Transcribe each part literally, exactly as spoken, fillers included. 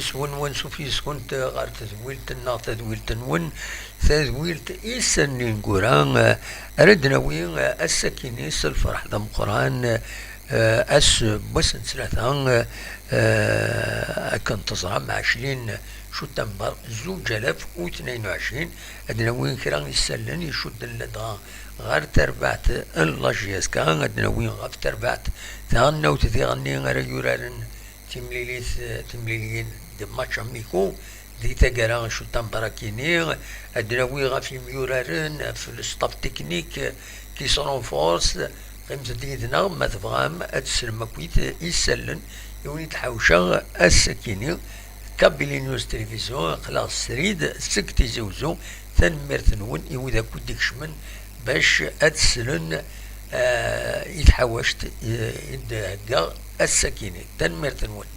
Yes-wen, ansuf yes-kent ɣer tedwilt-nneɣ, tadwilt-nwen, tadwilt isallen ineggura, eh, ara d-nawi, eh, ass-akini s lferḥ d ameqqran, eh, ass n wass n ttlata, eh, akken teẓram, ɛecrin Cutember zuǧ alaf u tnayen u ɛecrin, ad d-nawi kra isallen icudden ladɣa ɣer terbaɛt n la J S K, ad d-nawi ɣef terbaɛt taɣelnawt diɣenni ara yuraren timlilit, timlilin de match amico di taggara Cutember-akini, ad d-nawi ɣef yimyuraren, ɣef le staff technique qui se renforce. Qqimet-d yid-neɣ ma tebɣam ad teslem akkit isallen i win i d-ḥawceɣ ass-akini. Kabylie News Télévision, aql-aɣ srid seg Tizi Uzzu. Tanemmirt-nwen i wid akk i d-ikecmen bac ad slen, eh, i tḥawact, eh, i d-heggaɣ ass-akini. Tanemmirt-nwen.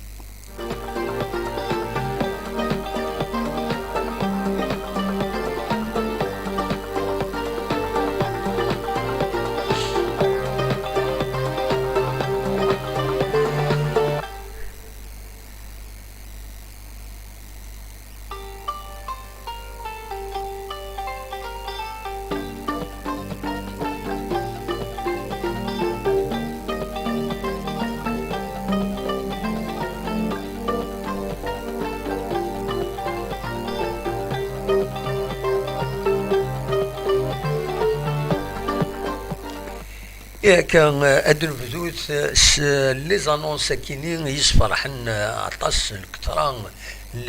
Akka, ad nebdut s les annonces-akini yesferḥen aṭas, lketṛa n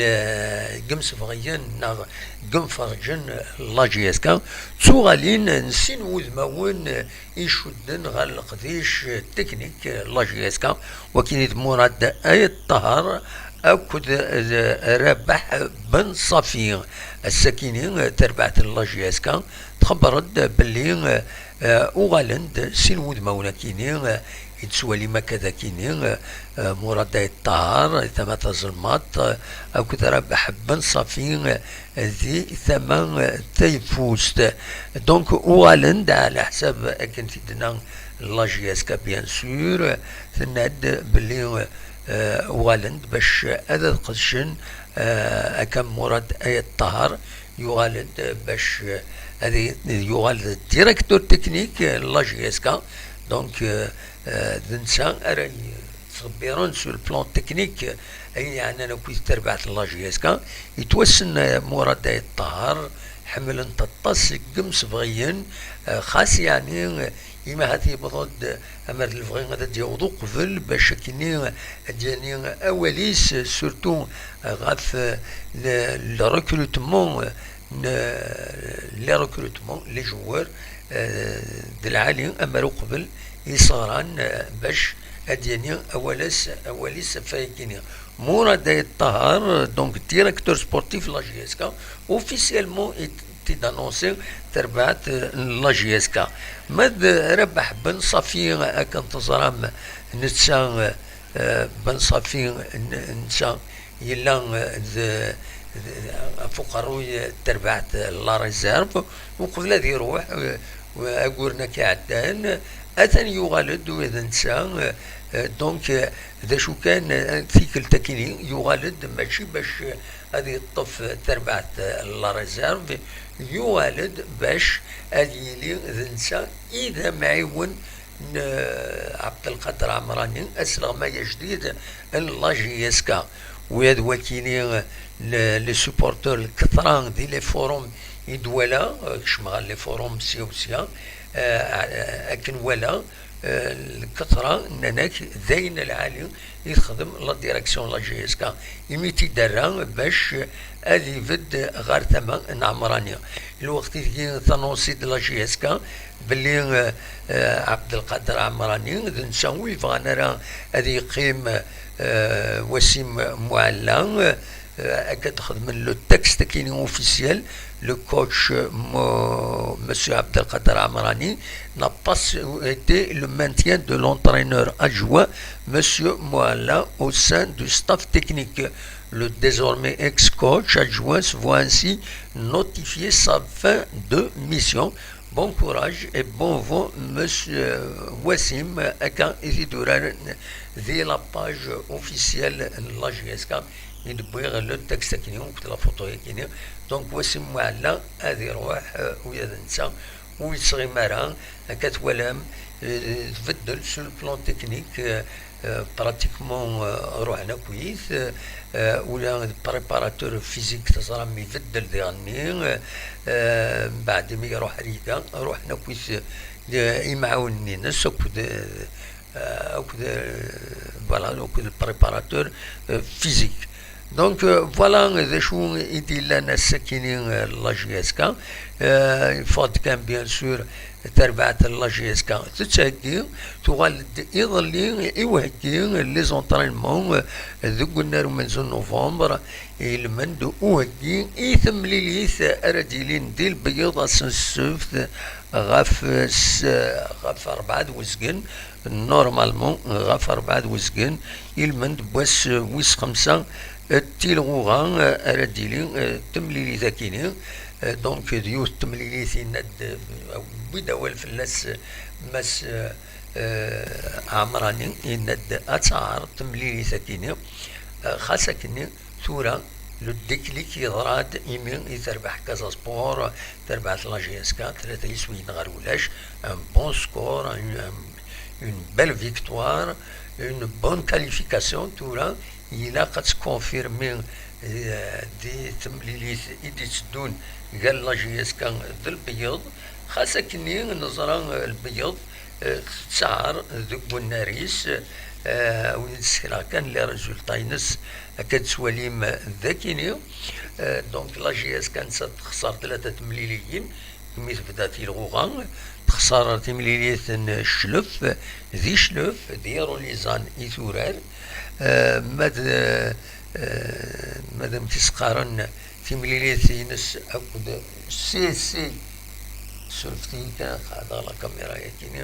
yimsebɣiyen neɣ n yimferrǧen n la J S K. Ttuɣalin n sin wudmawen icudden ɣer leqdic teknik n la J S K, wakini d Murad Ayt Ṭaher akked d Rabaḥ Ben Ṣafi. Ass-akini, tarbaɛt n la J S K txebber-d belli, eh, uɣalen-d sin wudmawen-akini, eh, i d-tettwalim akka d akini, eh, Murad Ayt Ṭaher di tama tazelmaḍt, eh, akked Rabaḥ Ben Ṣafi, eh, di tama, eh, tayeffust. Donc, uɣalen-d ɛla ḥsab akken t-id-tenna la J S K, bien sûr, tenna-d belli, eh, uɣalen-d bac ad, ad qedcen, eh, akka Murad Ayt Ṭaher yuɣal-d bac, eh, ad i-, yuɣal d directeur technique, eh, la J S K. Donc, eh, eh, d netta ara yettḍebbiren sur le plan technique, eh, ayen yeɛnan akkit tarbaɛt n la J S K. Yettwassen, eh, Murad Ayt Ṭaher, ḥemmlen-t aṭas seg yimsebɣiyen, eh, xas yeɛni, eh, imi ahat yewweḍ-d, amer d lebɣi ad d-yaweḍ uqbel bac akkenni ad d-yini awal-is, surtout ɣef le, le recrutement, n, les recrutements, les joueurs, eh, d lɛali, amer uqbel iseɣran, eh, bac ad d-yini awal-is, awal-is ɣef wayagi-nni. Murad Ayt Ṭaher, donc directeur sportif la J S K, officiellement, i t-id annoncé terbaɛt, eh, n la J S K. Ma d Rabaḥ Ben Ṣafi, akken teẓram, netta, eh, Ben Ṣafi, n-, netta yella, eh, d, d, ɣef uqerruy, eh, terbaɛt, eh, la réserve, uqbel ad iruḥ, eh, ayyur-nni akka iɛeddan, atan yuɣal-d ula d netta, eh, donc, eh, d acu kan, eh, tikkelt akkin-nni, yuɣal-d mačči bac, eh, ad yeṭṭef, eh, tarbaɛt, eh, la réserve, yuɣal-d bac ad yili d netta i d amɛiwen n, eh, Abdelkader Amrani, asleɣmay ajdid n la J S K. Ula d wakini, eh, le, les supporters, lketra di les forums i d-walaɣ, eh, kecmeɣ ɣer les forums sya u sya, eh, akken walaɣ, eh, lketra nnan-ak d ayen lɛali i texdem la direction n la J S K, imi t-id-terra bac ad ibedd ɣer tama n Ɛemrani. Lweqt ideg tanonsi d la J S K belli, eh, eh, Abdelkader Ɛemrani d netta ur yebɣan ara ad yeqqim, eh, Wasim Muɛella, eh, akka d-xedmen le texte akini officiel, le coach, Mo-, Monsieur Abdelkader Amrani n'a pas souhaité le maintien de l'entraîneur adjoint, Monsieur Mualla, au sein du staff technique. Le désormais ex-coach adjoint se voit ainsi notifier sa fin de mission. Bon courage et bon vent, Monsieur Wassim, akka i t-id-uraren di la page officielle n la J S K. i d-wwiɣ le texte-agi, akked la photo-agi. Donc, Wassim Moualla ad iruḥ, euh, ula d netta ur yettɣimi ara. Akka twalam, euh, tbeddel sur le plan technique, euh, euh, pratiquement, euh, ruḥen akkit, euh, euh, ula d préparateur physique teẓram ibeddel diɣenni, euh, euh, mbeɛd mi iruḥ Riga, ruḥen akkit, euh, imɛawnen-ines akked, euh, euh, akked, euh, voilà, akked le préparateur, euh, physique. Donc, euh, voilà d acu i d-yellan ass-akini, euh, la J S K. Euh, yeffeɣ-d kan, bien sûr, tarbaɛt n la J S K tettheggi, tuɣal-d iḍelli i uheggi, les entraînements, euh, deg unnar umenzu n novembre, ilmend uheggi i temlilit ara d-yilin di Lbeyyeḍ ass n ssebt ɣef s-, ɣef rebɛa d uzgen, normalement ɣef rebɛa d uzgen, ilmend n wass wis xemsa n tilɣuɣa ara d-tili, eh, temlilit akini. Eh, donc, d yiwet temlilit yenna-d, eh, wwin-d awal fell-as, eh, Mass, eh, eh, Ɛemrani, yenna-d ad tɛer temlilit akini. Eh, xas akkenni, tura, le déclic yeḍra-d imi i terbeḥ Casa Sport, terbeḥ la J S K, tlata iswiyen ɣer ulac, un bon score, un, un, une belle victoire, une bonne qualification. Tura, ilaq ad tkonfirmi, eh, di temlilit i d-itteddun gar la J S K d Lbeyyeḍ. Xas akkenni, neẓra, eh, Lbeyyeḍ, eh, tettaɛer deg unnar-is, eh, ur d-sekreɣ kan les résultats-ines, akka d-tettwalim d akini. Eh, donc, la J S K nettat texṣer tlata temliliyin, mi tebda tilɣuɣa, texṣer timlilit n Cclef, di Cclef, d Irulizan i turar. Eh, ma d, eh, ma d amek i s-qqaren, timlilit-ines akked C C, surfet-iyi kan, qeɛdeɣ la caméra-yagi-ni,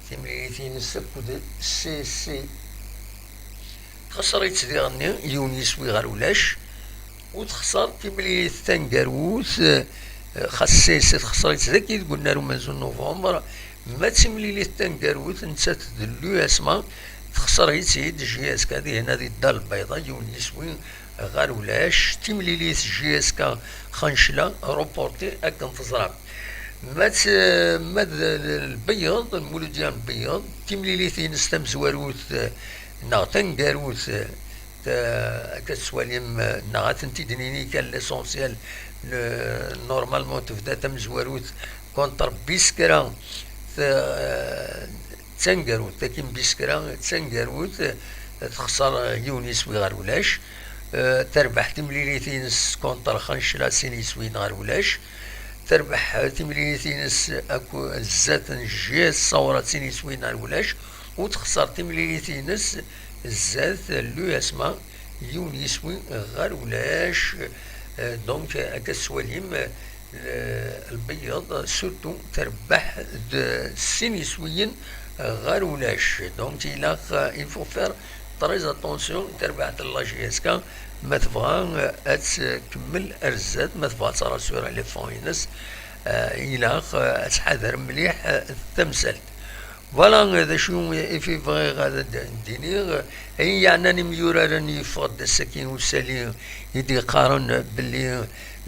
timlilit-ines akked C C. Texṣer-itt diɣenni, yiwen yiswi ɣer ulac, u texṣer timlilit taneggarut, eh, xas S S texṣer-itt dagi deg unnar umenzu n november, ma d timlilit taneggarut, nettat d l'U S M A, texṣer-itt-id J S K dihin di Dda Lbayḍa, yiwen yiswi ɣer ulac. Timlilit J S K Xancla, reportée akken teẓram. Ma d, ma d Lbeyyeḍ, Lmuludya n Lbeyyeḍ, timlilit-ines tamezwarut, eh, neɣ taneggarut, eh, ta-, akka tettwalim, eh, neɣ ad tent-id-nini kan, l'essentiel, le-, normalement tebda tamezwarut contre Biskra, ta-, d taneggarut, akin Biskra d taneggarut, eh, texṣer, eh, yiwen yiswi ɣer ulac. Eh, terbeḥ timlilit-ines contre Xancla sin yiswiyen ɣer ulac. Terbeḥ timlilit-ines akk-, zdat n J S Saura d sin yiswiyen ɣer ulac, u texṣer timlilit-ines zdat l'U S M A yiwen yiswi ɣer ulac. Eh, donc, akka tettwalim, eh, Lbeyyeḍ, surtout, terbeḥ d sin yiswiyen ɣer ulac. Donc, ilaq, eh, il faut faire très attention, tarbaɛt n la J S K, ma tebɣa, eh, ad tkemmel ar zdat, ma tebɣa ad terasura les fans-ines, eh, ilaq, eh, ad tḥader mliḥ, eh, tamsalt. Voilà, eh, d acu i fi bɣiɣ ad d-, d-iniɣ. Ayen yeɛnan imyuraren, yeffeɣ-d ass-agi usali i d-yeqqaren belli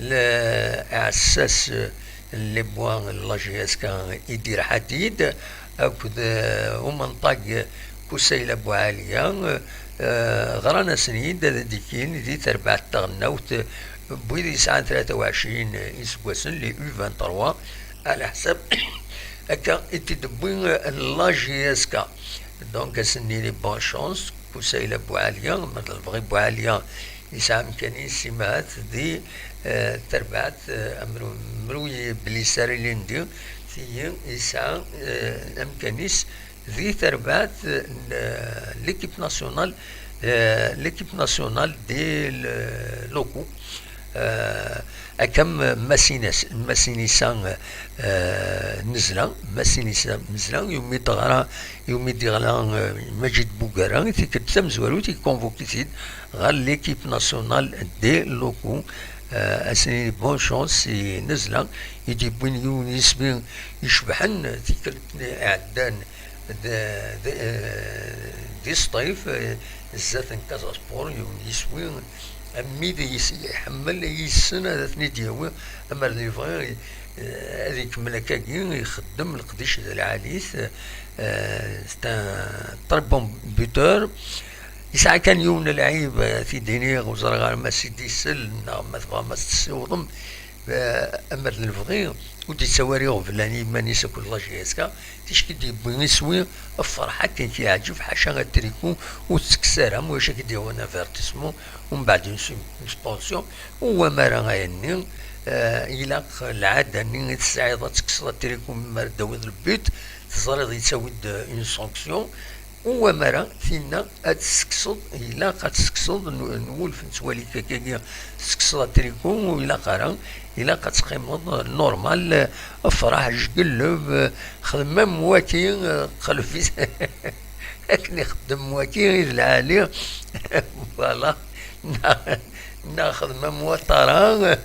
le-, aɛessas, eh, n les bois n la J S K, Idir Ḥadid, akked, eh, umenṭag Kusayla Buɛaliya, eh, ɣran-asen-id ad d-ikkin di terbaɛt taɣelnawt n wid yesɛan tlata u ɛecrin iseggasen, les U vingt-trois, ɛla ḥsab akka i t-id-tewwi la J S K. Donc, ad sen-nini bonne chance, Kusayla Buɛaliya, ma d lebɣi Buɛaliya, yesɛa amkan-is, imahat di, eh, terbaɛt, eh, amru-, mruy Blisar ilindi, tiyi yesɛa, eh, amkan-is di terbaɛt, eh, n, eh, l'équipe nationale, eh, l'équipe nationale des, eh, locaux. Eh, akka am Masinisa, Masinisa, eh, Nezla, Masinisa Nezla, yumi d-teɣra, yumi d-yeɣla, eh, Majid Bugara, tikkelt tamezwarut, ikonvuki-t-id ɣer l'équipe nationale des locaux. Eh, ad s-nini bonne chance i Nezla, i d-yewwin yiwen yiswi icebḥen tikkelt iɛeddan d, d, eh, di Sṭif, eh, zdat n Casa Sport, yiwen yiswi, am wid yis-, iḥemmel, yessen ad ten-id-yawi, amer d yebɣi, eh, ad ikemmel akkagi, ixeddem leqdic d lɛali-t, eh, c'est un très bon buteur. Yesɛa kan yiwen n lɛib, eh, t-id-iniɣ, ur ẓriɣ ara ma s-id-isel, neɣ ma tebɣam ad s-tessiwḍem, eh, amer d lebɣi, ur d-yettawi ara iɣeblan i yiman-is akked la J S K, ticki d-yewwi iswi, afraḥ akken k-yeɛǧeb, ḥaca atriku ur tekkes ara, ma ulac ad k-d-yawi un avertissement, umbeɛd une su-, une suspension, u wamara ayenni, eh, ilaq lɛada-nni i tesɛiḍ ad tekkseḍ atriku mi ara d-tawiḍ le but, teẓriḍ yettawi-d une sanction, u wamara tinna ad tessekseḍ, ilaq ad tessekseḍ n, n wulef n ttwali-k akkagi, tessekseḍ atriku, u ilaq ara, ilaq ad teqqimeḍ normal, afraḥ, jgelleb, xdem am waki, qleb-it akken ixeddem waki i d lɛali, voilà, neɣ, neɣ xdem am watara,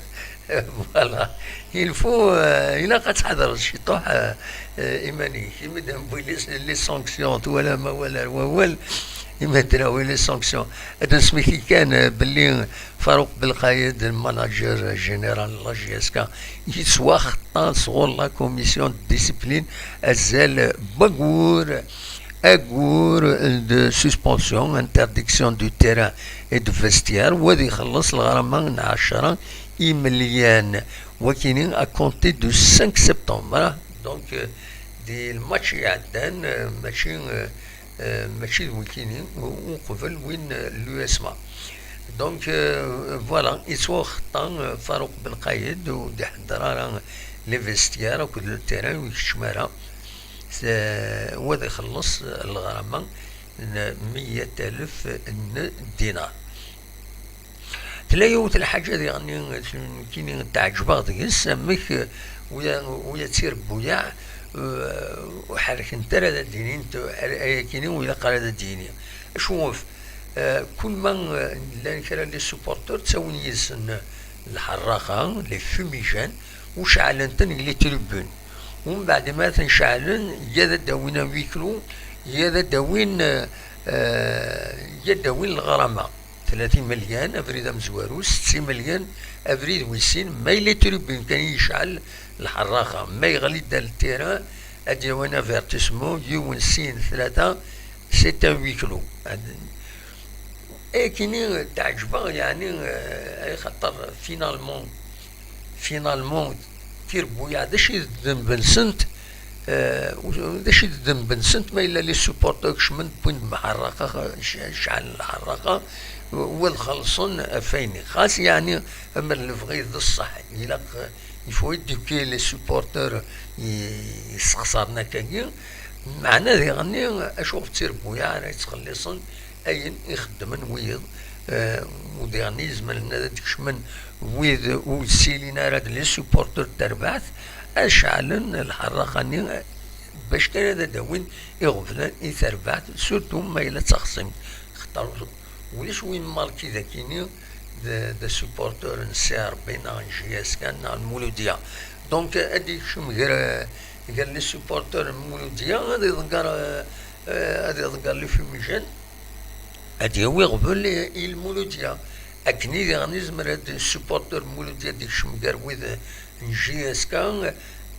voilà. Il faut, euh, ilaq ad tḥadreḍ ciṭuḥ, euh, euh, iman-ik. Imi d-newwi les, les sanctions, twalam awal ar wawal, imi d-newwi les sanctions. Ad nesmekti kan, euh, belli Farouk Belkayed, le manager général n la J S K, yettwaxeṭṭa sɣur la commission de discipline azal n wayyur, ayyur de suspension, interdiction du terrain et de vestiaire, u ad ixelleṣ leɣrama n ɛecra imelyan, wakini à compter du cinq septembre. Donc, euh, di lmatch iɛeddan, euh, mačči, euh, euh, mačči d wikini, u-, uqbel win, euh, l'U S M A. Donc, euh, voilà, yettwaxeṭṭa, euh, Farouk Belkayed, ur d-iḥedder ara les vestiaires akked le terrain, ur yekcim ara. S-, u ad ixelleṣ leɣrama n meyya alef n dinar. Tella yiwet n lḥaǧa diɣen nekkini tɛeǧbeɣ deg-s, amek, eh, uya, uya d tirebbuyaɛ, eh, ur ḥerrkent ara ad d-inint, ayakini ur ilaq ara ad d-yini. Acwuf, eh, kul ma, eh, llan kra n les supporters, ttawin yid-sen lḥerraqa, les fumigènes, u ceɛlen-ten deg les tribunes. Umbeɛd mi ara ten-ceɛlen, ya ad d-awin un huis clos, ya ad d-awin, eh, eh, ya ad d-awin leɣrama. Tlata imelyan, abrid amezwaru, setta imelyan, abrid wis sin, ma yella les tribunes kan i yecɛel lḥerraqa, ma yeɣli-d ar le terrain, ad d-yawi un avertissement, yiwen, sin, tlata, c'est un huis clos. Ad-, ayakini tɛeǧbeɣ, yeɛni, eh, ay xaṭer finalement, finalement, tirebbuyaɛ, d acu i d ddemb-nsent? Eh, d acu i d ddemb-nsent ma yella les supporters kecmen, wwin-d lḥerraqa, ceɛlen lḥerraqa, u ad xellṣen ɣef wayen-nni? Xas, yeɛni, amer lebɣi d ṣṣeḥ, ilaq, il faut éduquer les supporters i, i yessexṣaren akkagi. Meɛna diɣenni, acuɣef d tirebbuyaɛ ara yettxelliṣen ayen i xeddmen wiyeḍ, eh, u diɣen i izemren ad d-kecmen wid ur ssilin ara d les supporters n terbaɛt, ad ceɛlen lḥerraqa-nni, eh, bac kan ad d-awin iɣeblan i terbaɛt, surtout ma yella d taxṣimt. Xaṭer ulac win marki d akini d, d supporter n C R B neɣ n J S K neɣ n Mouloudia. Donc, ad d-yekcem gar, gar les supporters n Mouloudia, ad iḍegger, eh, eh, ad iḍegger les fumigènes, ad yawi ɣbel i, i Lmuludya. Akken i diɣen izmer ad supporter Lmuludya ad ikcem gar wid n J S K,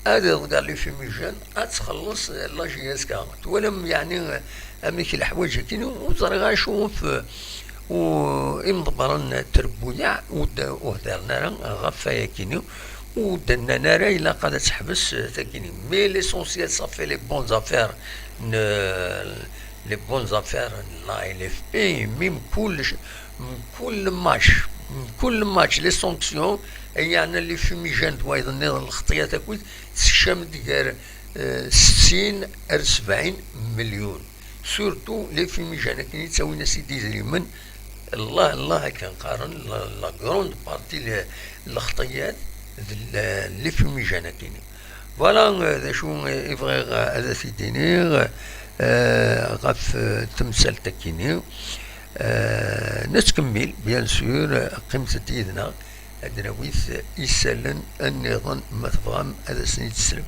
ad iḍegger les fumigènes, ad txelleṣ la J S K. Twalam, yeɛni, amek leḥwaǧ akkin, ur ẓriɣ acu ɣef, u, imḍebbren n trebbuyaɛ ur d-, ur hdiren ara ɣef wayakini, ur d-nnan ara ilaq ad teḥbes tagini. Mais l'essentiel, ça fait les bonnes affaires n, les bonnes affaires n la L F P, mi mkul, mkul match, mkul match, les sanctions, ay yeɛnan les fumigènes d wayeḍ nniḍen, lxeṭṭiyat akkit, tekcam-d gar, eh, settin ar sebɛin milyun. Surtout les fumigènes, akken i ttawin as-id idrimen, Allah, Allah, akken qqaren, la, la grande partie n lxeṭṭiyat d la, les fumigènes akkin. Voilà, eh, d acu i bɣiɣ, eh, ad t-id-iniɣ, eh, ɣef, eh, temsalt akkin. Eh, nettkemmil, bien sûr, eh, qqimet-d yid-neɣ, ad d-nawit isallen nniḍen, ma tebɣam ad asen-id-teslem.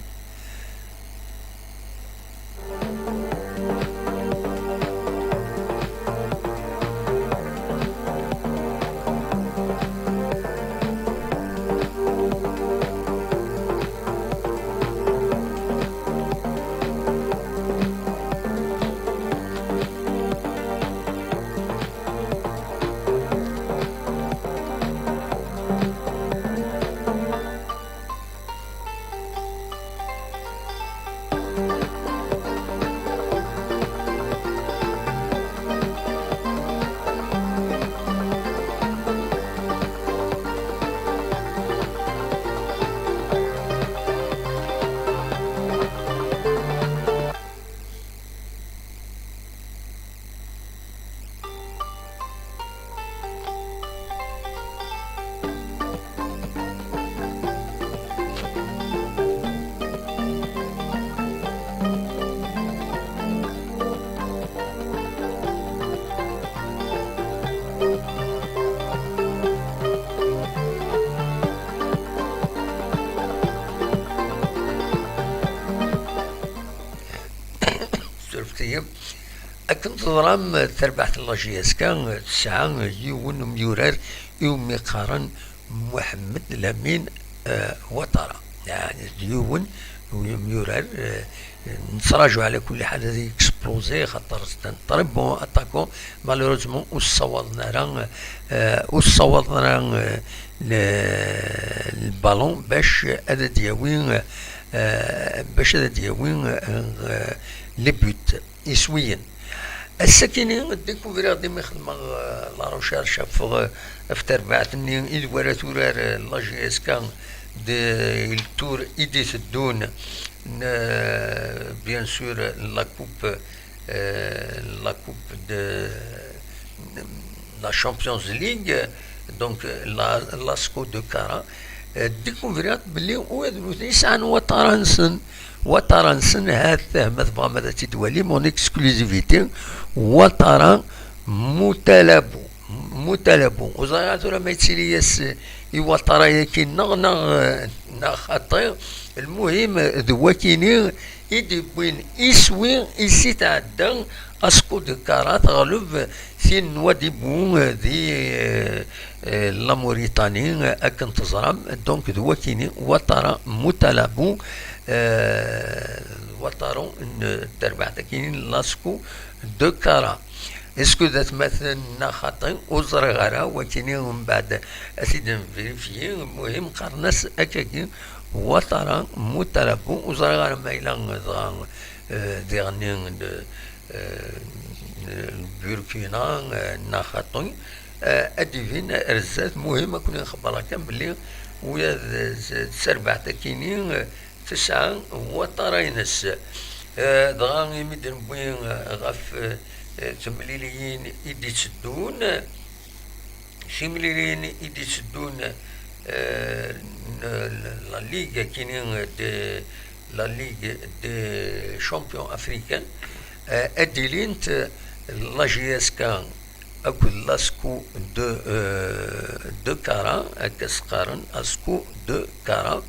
Akken teẓram, tarbaɛt n la J S K tesɛa yiwen umyurar iwumi qqaren Muḥemmed Lamin, eh, Watara. Yeɛni d yiwen umyurar, eh, nettraǧu ɛla kulli ḥal ad yekspluzay, xaṭer c'est un très bon attaquant. Malheureusement, ur ssawaḍen ara, eh, ur ssawaḍen ara, eh, le, le ballon bac ad d-yawi, eh, bac ad d-yawi, eh, les buts iswiyen. Ass-akini, découvriɣ-d imi xedmeɣ, eh, la recherche ɣef, ɣef terbaɛt-nni i d wara turar, eh, la J S K de, le tour i d-iteddun, n, eh, bien sûr, la coupe, eh, la coupe de la Champions League, donc, eh, la, l'ASCO de Kara. Eh, découvriɣ-d belli ula d nutni sɛan Watara-nsen. Watara-nsen, hat, ma tebɣam ad tt-id-twalim en exclusivité, Watara Mutalabu. Mutalabu. Ur ẓriɣ ara tura ma yettili-yas i Watara-yaki neɣ, neɣ, neɣ xaṭi. Lmuhim, d wakini i d-yewwin iswi i si tɛedda ASCO de Kara teɣleb tin n Wadibu di, eh, eh, la Mauritanie, akken teẓram. Donc, d wakini, Watara Mutalabu, eh, Watara n terbaɛt-akini n l'ASCO de Kara. Est-ce que d atmaten neɣ xaṭi? Ur ẓriɣ ara, wakini mbeɛd ad t-id-nvérifier. Lmuhim, qqaren-as akkagi, Watara Mutalabu. Ur ẓriɣ ara ma yella dɣa, eh, diɣen, eh, eh, Burkina, eh, neɣ xaṭi. Eh, ad d-ibin ar zdat. Lmuhim, ad ken-nxebber kan belli ula d, d, d tarbaɛt-akini, eh, tesɛa Watara-ines. Eh, dɣa imi d-newwi, eh, ɣef, eh, temliliyin i d-itteddun, timliliyin i d-itteddun, eh, n, n la Ligue, akini, de, la Ligue des Champions Africains, eh, ad d-ilint, eh, la J S K akked l'ASCO de, eh, de Kara, akka s-qqaren, ASCO de Kara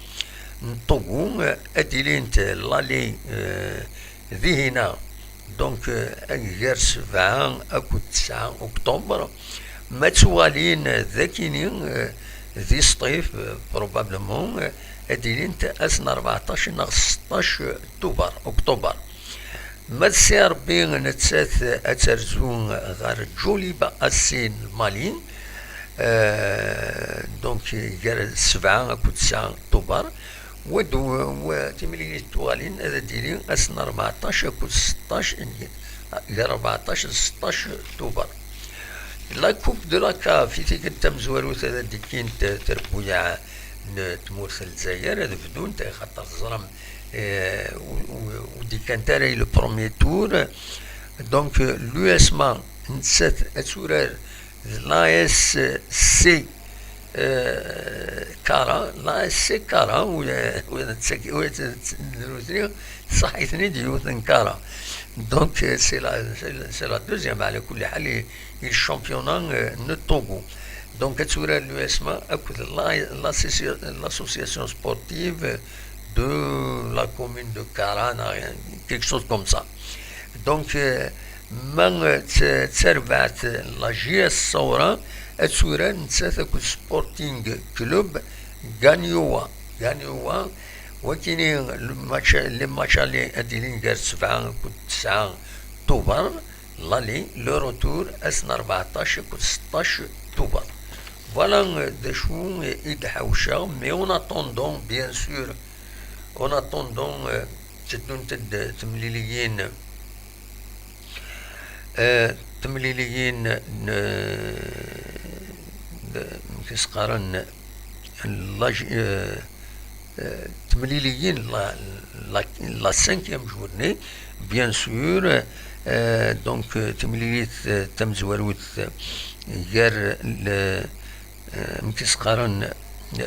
n Togo, eh, ad d-ilint l'aller, eh, dihina, donc, eh, gar sebɛa akked tesɛa octobre. Ma ttuɣalin d akini, eh, di Sṭif, eh, probablement, eh, ad d-ilint ass n rbeɛṭac neɣ seṭṭac tuber, octobre. Ma d Si Ṛebbi, nettat ad terzu ɣer Djoliba Assi n Lmali, eh, donc gar sebɛa akked tesɛa tuber. Wa d-, wa, timlilit tuɣalin ad d-tili ass n rbeɛṭac akked seṭṭac, gar rbeɛṭac d seṭṭac tuber. La Coupe de la CAF, i tikkelt tamezwarut ad d-ikkint trebbuyaɛ n tmurt n Lezzayer, ad bdunt, xaṭer teẓram, eh, ur, ur, ur d-ikkant ara i le premier tour. Donc, eh, l'USMA, nettat ad turar d l'A S C, eh, Kara, l'A S C Kara, u, u, u, nutni, ṣaḥ-iten-id yiwet n Kara. Donc, eh, c'est la, c'est la, c'est la deuxième, ɛla kulli ḥal, i, i le championnat, eh, n Togo. Donc, ad turar l'USMA akked la, l'association sportive de la commune de Kara, quelque chose comme ça. Donc, eh, ma, eh, t-, terbaɛt la J S Saoura, ad turar nettat akked Sporting Club Ganyowa. Ganyowa, wakini, le match, les matchs aller ad d-ilin gar sebɛa akked tesɛa tuber, l'aller, le retour ass n rbeɛṭac akked seṭṭac tuber. Voilà, eh, d acu i d-ḥawceɣ, mais en attendant, bien sûr, en attendant, eh, tteddunt-d temliliyin, eh, temliliyin n, n, amek i s-qqaren, la, eh, eh, temliliyin la, la, la cinquième journée, bien sûr, eh, donc, eh, temlilit, eh, tamezwarut, eh, gar le, eh, amek i s-qqaren, eh,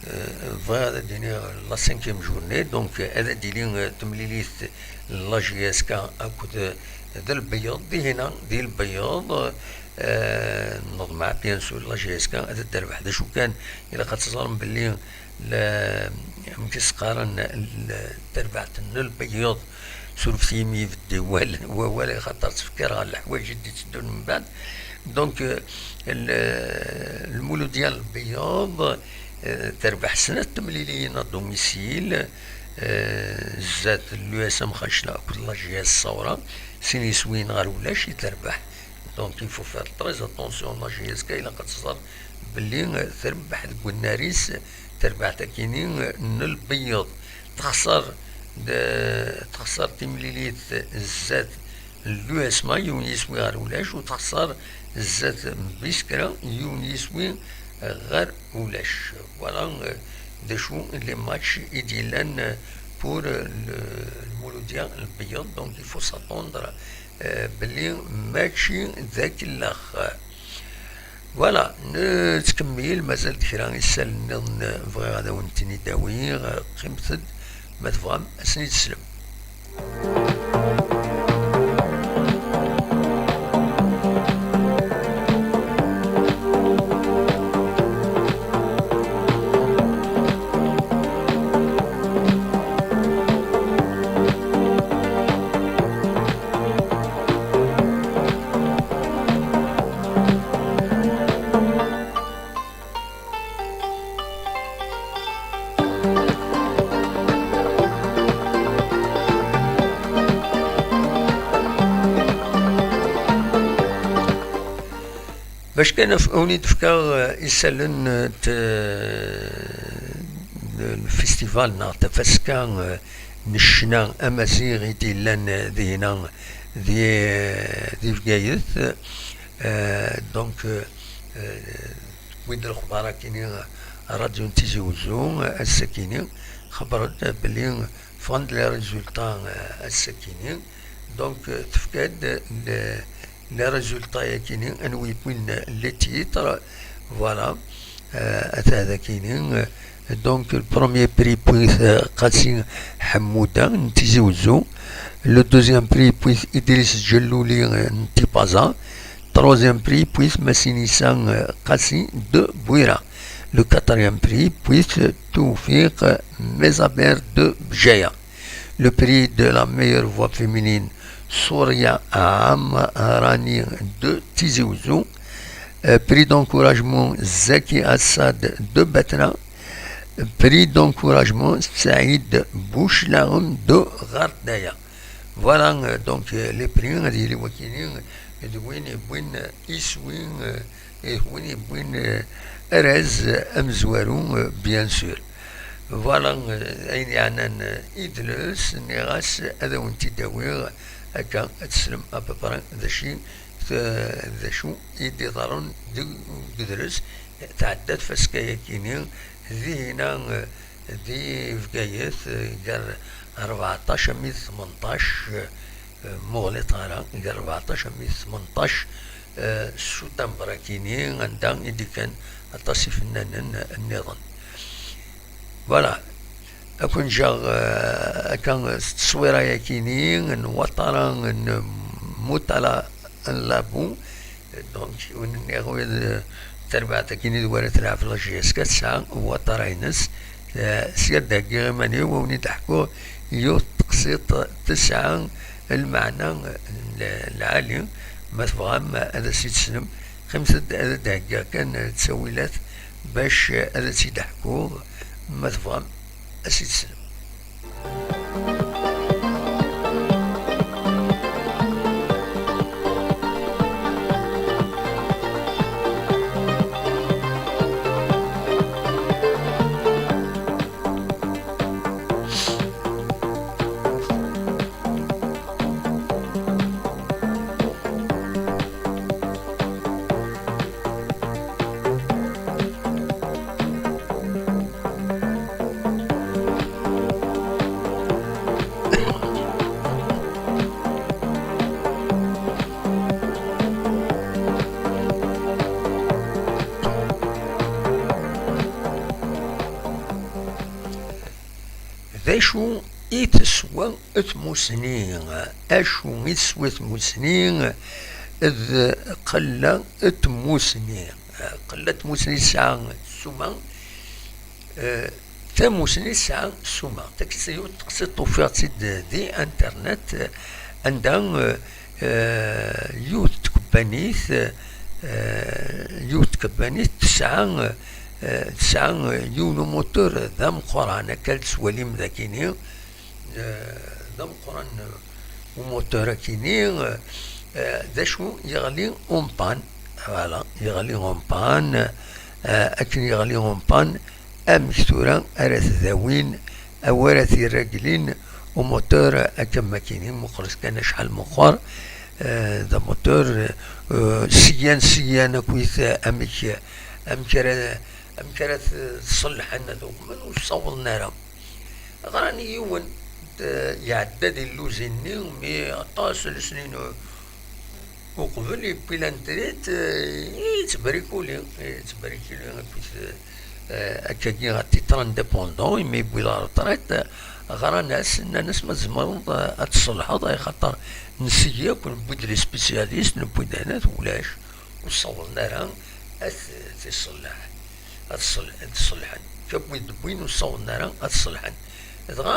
eh, bɣiɣ ad d-iniɣ la cinquième journée, donc, eh, ad d-tili, eh, temlilit la J S K akked, eh, d Lbeyyeḍ, dihina, di Lbeyyeḍ, eh, neḍmeɛ, bien sûr, la J S K ad d-terbeḥ. D acu kan, ilaq ad teẓrem belli la, amek i s-qqaren, la, tarbaɛt n Lbeyyeḍ, Surfet-iyi mi ibeddi wal-, wawal, axaṭer ttfekkireɣ ɣer leḥwayeǧ i d-itteddun mbeɛd. Donc, euh, l-, Lmuludya n Lbeyyeḍ, euh, terbeḥ snat temliliyin à domicile, euh, zdat l'U S M Xacla akked la J S Ṣawra, sin yiswiyen ɣer ulac i terbeḥ. Donc, il faut faire très attention, la J S K, ilaq ad tẓer belli, euh, trebbeḥ deg unnar-is, terbeḥt akini, euh, n Lbeyyeḍ. Texṣer d-, texṣer timlilit zdat l'U S M A, yiwen yiswi ɣer ulac, u texṣer zdat Biskra, yiwen yiswi ɣer ulac. Voilà, euh, d acu les matchs i d-yellan, euh, pour, euh, le, Lmuludya n Lbeyyeḍ. Donc, il faut s'attendre, euh, belli mačči d akellex. Voilà, nettkemmil, mazal-d kra isallen nniḍen bɣiɣ ad awen-ten-id-awiɣ, qqimet-d ma tebɣam ad sen-id-teslem. Bac kan af-, awen-id-fkeɣ, eh, isallen, eh, t-, n lfestival neɣ tafaska, eh, n ccna amaziɣ i d-yellan, eh, dihina di, di Bgayet. Eh, donc, eh, eh, wid lexbar akini, eh, Radio n Tizi Uzzu, eh, ass-akini, xebren, eh, belli ffɣen-d les résultats, eh, ass-akini. Donc, eh, tefka-d, eh, le-, les résultats yakini, anwi yewwin, eh, les titres, voilà. Eh, ata d akini, eh, donc, le premier prix yewwi-t, eh, Qasi Ḥemmuda n Tizi Uzzu. Le deuxième prix yewwi-t Idriss Ǧellouli, eh, n Tipaza. Troisième prix yewwi-t Massinissa, eh, Qasi de Bouira. Le quatrième prix yewwi-t Toufiq, eh, Mezaber de Bjaya. Le prix de la meilleure voix féminine, Souria Amrani de Tizi Ouzou. Euh, prix d'encouragement, Zaki Assad de Batna. Prix d'encouragement, Saïd Bouchlaoum de Ghartnaya. Voilà, euh, donc, euh, les prix, ad yili wakini, euh, d win yewwin, euh, iswi, euh, d win yewwin, euh, arraz, euh, amezwaru, euh, bien sûr. Voilà, euh, ayen yeɛnan, euh, idles, nniɣ-as ad awen-t-id-awiɣ akka, ad teslem à peu près d acu, d acu i d-iḍerren deg, deg udres. Tɛedda tfaska-yakini, dihina, euh, di Bgayet, euh, gar rbeɛṭac armi d tmenṭac, euh, Muɣlit ara, gar rbeɛṭac armi d tmenṭac, eh, s utamber akini, anda i d-kkan aṭas ifennanen nniḍen. Voilà. Ad ken-ǧǧeɣ, eh, akka s tteswira-yakini n Watara n Mutala n Labu. Donc, win nniɣ wid, eh, tarbaɛt akini d wara telɛeb la J S K tesɛa Watara-ines. Eh, sya d-heggiɣ iman-iw, ad wen-id-ḥkuɣ yiwet teqsiṭ tesɛa lmeɛna l-, lɛali. Ma tebɣam ad as-id-teslem, qqimet-d, ad d-heggiɣ kan ttawilat bac ad as-id-ḥkuɣ, ma tebɣam ad as-id-teslem. D acu i teswa tmusni? Acu i teswa tmusni? D qella tmusni. Qella tmusni tesɛa ssuma, eh, Tamusni tesɛa ssuma. Takti-, yiwet teqsiṭ ufiɣ-tt-id di internet, eh, anda, eh, eh, yiwet tkebbanit, eh, yiwet tkebbanit tesɛa, eh, tesɛa yiwen umoteur d ameqqran, akka ad tettwalim dagini, eh, d ameqqran umoteur akini, eh, d acu, yeɣli en panne, voilà, yeɣli en panne, eh, akken yeɣli en panne, amek tura ara t-dawin, awer ara t-irraglin umoteur akka makini, meqqret kan acḥal meqqer, eh, d amoteur, eh, syan, syan akkit, eh, amek, amek ara, amek ara t-, t-ṣellḥen, ad ukmen ur ssawḍen ara. Ɣran i yiwen, d-, iɛedda di lluzi-nni, mi aṭas n lesnin uqbel, yewwi lantrit, eh, yettbrikuli, yettbrikuli akkit, eh, akkagi à titre indépendant, imi yewwi la retraite, ɣran-as, nnan-as ma tzemreḍ, eh, ad tṣellḥeḍ, ay xaṭer nseg akk, newwi-d les spécialistes, newwi-d ayen, ulac, ur ssawḍen ara ad t-, t-iṣelleḥ, ad t-ṣel-, ad t-ṣellḥen. Wwin-d wwin ur ssawḍen ara ad t-ṣellḥen. Dɣa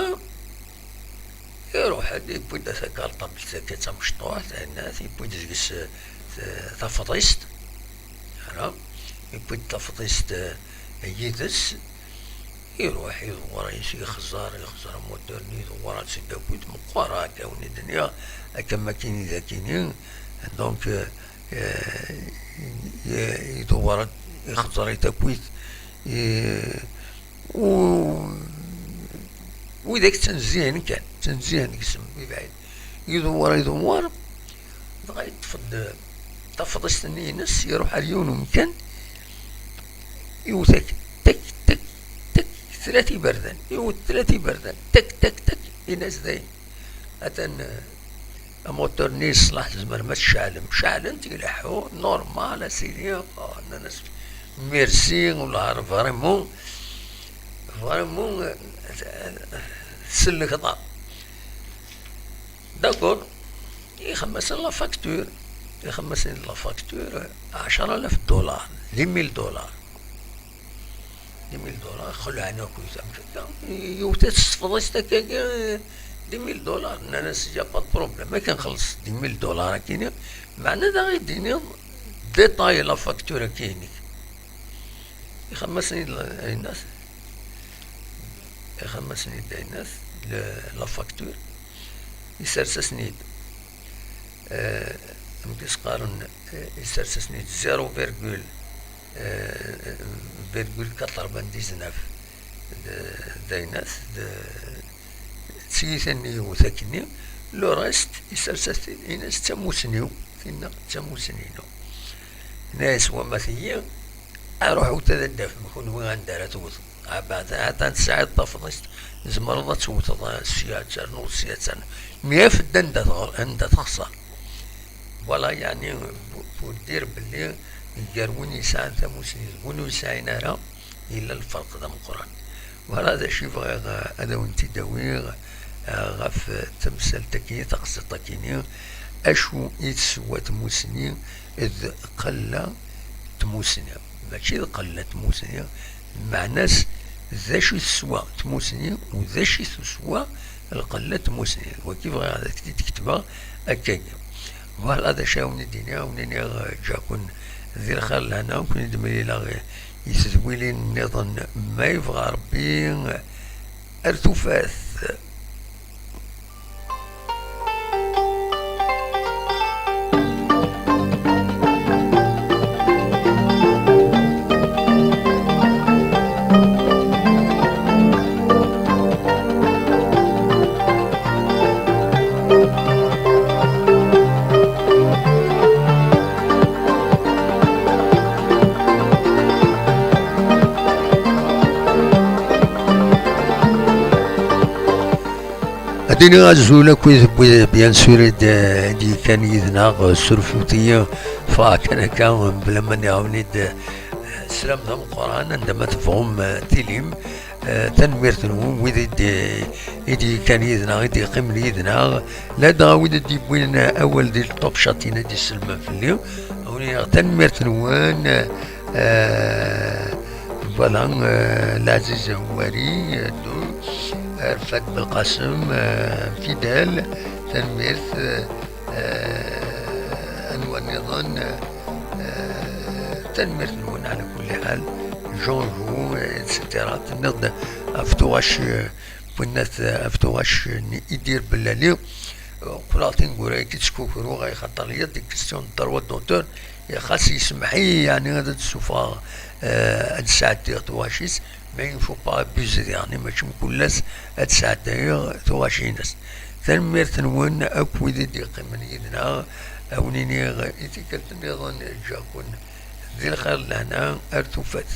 iruḥ-d, yewwi-d takarṭabelt akka d tamecṭuḥt, hennat, yewwi-d deg-s, eh, tafḍist, ara, yewwi-d tafḍist, eh, yid-s, iruḥ, idewwer, yexẓer, yexẓer amoteur-nni, idewwer ad tt-id-awi-d, meqqer, akka wen-id-nniɣ, akka makini d akini, donc, eh, eh, idewwer, ixẓer-it akkit, eh, u-, widak ttnezzihen kan, ttnezzihen deg-s mebɛid. Idewwer, idewwer, dɣa yeṭṭef-d tafḍist-nni-ines, iruḥ ar yiwen umkan, iwet-ak, tek, tek, tek, tlata iberdan, iwet tlata iberdan, tek, tek, tek, ini-as dayen. Atan, eh, amoteur-nni yeṣleḥ, tzemrem ad tceɛlem. Ceɛlen-t, ileḥḥu, normal, a sidi. Oh, nnan-as, merci, wellah, vraiment, vraiment, eh, tsellkeḍ-aɣ. D'accord. Ixemmem-asen la facture. Ixemmem-asen la facture, ɛecra alaf dollar, dix mille dollars. Dix mille dollars, xelɛen akk, yiwet-itt s tefḍist akkagi, dix mille dollars. Nnan-as, y a pas de problème, akken nxelleṣ dix mille dollars akini, meɛna da i d-tiniḍ détail la facture akini. Ixemmem-asen-id la-, ayennat, ixemmem-asen-id ayennat, le-, la facture, isers-asen-id, eh, amek i s-qqaren, eh, isers-asen-id zéro virgule, eh, virgule quatre-vingt-dix-neuf d, d ayennat, d, d tiyita-nni yiwet akkenni, le reste isers-as-t-id, ini-as d tamusni-w, tinna d tamusni-inu. Ini-as, wama tiyi, aruḥ wet ad d-tafem kunwi anda ara tewtem. Abeɛda, atan tesɛiḍ tafḍist, tzemreḍ ad tewteḍ, eh, sya ad ternuḍ, sya ad ternuḍ. Mi af-d anda tɣer-, anda texṣer. Voilà, yeɛni, pour dire belli gar win yesɛan tamusni d win ur yesɛin ara, yella lferq d ameqqran. Voilà d acu i bɣiɣ, eh, ad awen-t-id-awiɣ, eh, ɣef, eh, temsalt-agi, taqsiṭ-agi-ni, acu i teswa tmusni d qella n tmusni. Mačči d qella n tmusni, meɛna-s d acu i teswa tmusni u d acu i teswa lqella n tmusni. Wagi bɣiɣ ad ak-t-id-ketbeɣ akkagi. Voilà d acu i awen-id-iniɣ, awen-iniɣ, eh, ǧǧaken di lxir lehna, u ken-id-mlileɣ i tedwilin nniḍen ma yebɣa Rebbi. Ar tufat. Ad iniɣ azul akkit, bien sûr, i d-, i d-yekkan yid-neɣ, surfut-iyi, ffɣeɣ kan akka, mebla ma nniɣ-awen-id, sslam d ameqqran, anda ma tebɣum, eh, tilim. Eh, tanemmirt-nwen, wid i d-, i d-yekkan yid-neɣ, i d-yeqqimen yid-neɣ, ladɣa wid i d-yewwin awal di top chat-in ad d-isellmen fell-i. Awen-iniɣ tanemmirt-nwen, eh, Voilà, euh, Laziz Houari, euh, deux, euh, Rfat Belkacem, euh, Fidèle, tanemmirt, euh, euh, anwa nniḍen, euh, tanemmirt-nwen ɛla kulli ḥal, Jean Jou, euh, et cetera. Tenniḍ-d ɣef tuɣac, euh, Winnat, euh, ɣef tuɣac n Idir Bellali, euh, qqleɣ tineggura-agi ttkukruɣ, ay xaṭer il y a des questions de droit d'auteur, eh, xas yesmeḥ-iyi, yeɛni ad d-ssufɣeɣ, euh, ad d-sɛeddiɣ tuɣac-is, mais il faut pas abuser, yeɛni mačči mkul ass ad d-sɛeddayeɣ tuɣac-ines. Tanemmirt-nwen akk wid i d-yeqqimen yid-neɣ, a wen-iniɣ i tikkelt nniḍen ǧǧiɣ-ken di lxir d lehna ar tufat.